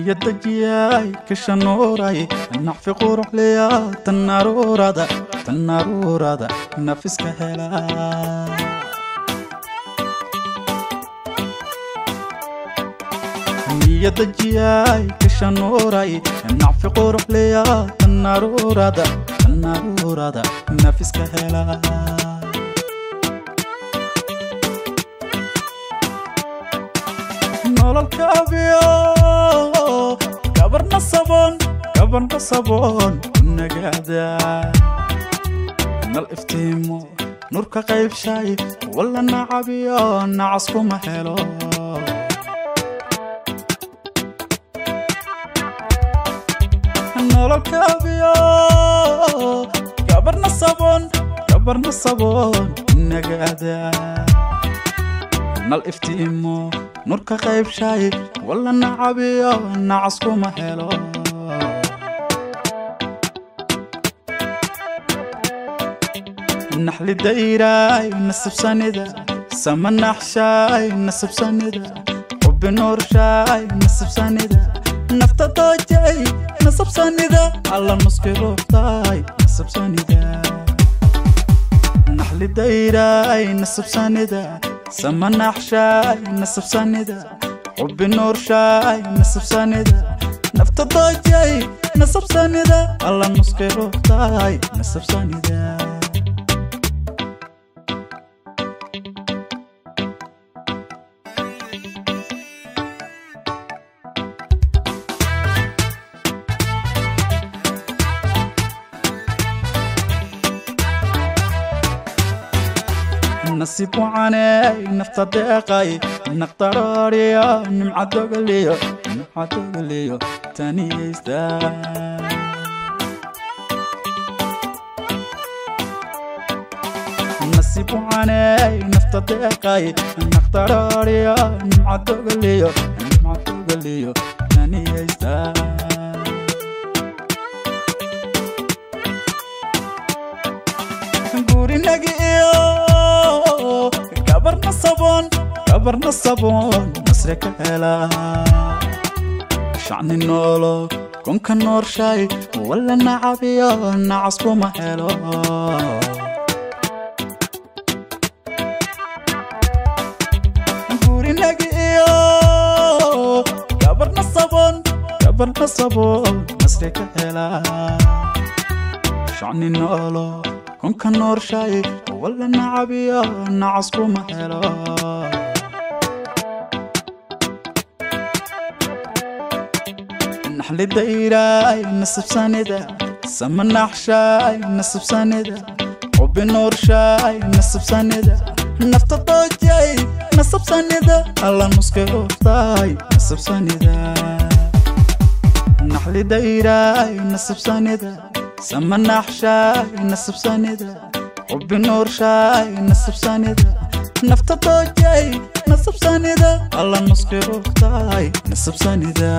Niyadajiyay kashanuuray nacfi quruxliya tanaruurada tanaruurada nafiska hela. Niyadajiyay kashanuuray nacfi quruxliya tanaruurada tanaruurada nafiska hela. Nololkaabiyo gabarna saboon gabarna saboon nagaada nal iftiimo nurka qaybshay walla nacabiyo nacas kuma helo. Nololkaabiyo gabarna saboon gabarna saboon nagaada nal iftiimo nurka qaybshay walla nacabiyo nacas kuma helo. Naxli dayray nasibsanida sama naxshay nasibsanida xubbi nuurshay nasibsanida nafta doojay nasibsanida alla nuski ruuxtaay nasibsanida. Naxli dayray nasibsanida sama naxshay nasibsanida xubbi nuurshay nasibsanida nafta doojay nasibsanida alla nuski ruuxtaay nasibsanida. Nasiib wacaney nafta deeqay naqtaraariyo nimca dogaliyo nimca dogaliyo taniyeysta. Nasiib wacaney nafta deeqay naqtaraariyo nimca dogaliyo nimca dogaliyo taniyeysta. Gurinagi iyo gabarna saboon gabarna saboon nasre ka hela shacni noolo kunka noorshay walla nacabiyo nacas kuma helo. Gurinagi iyo gabarna saboon gabarna saboon nasre ka hela shacni noolo kunka noorshay walla nacabiyo nacas kuma helo. Naxli dayray nasibsanida sama naxshay nasibsanida xubbi nuurshay nasibsanida nafta doojay nasibsanida alla nuski ruuxtaay nasibsanida. Naxli dayray nasibsanida sama naxshay nasibsanida xubbi nuurshay nasibsanida nafta doojay nasibsanida alla nuski ruuxtaay nasibsanida.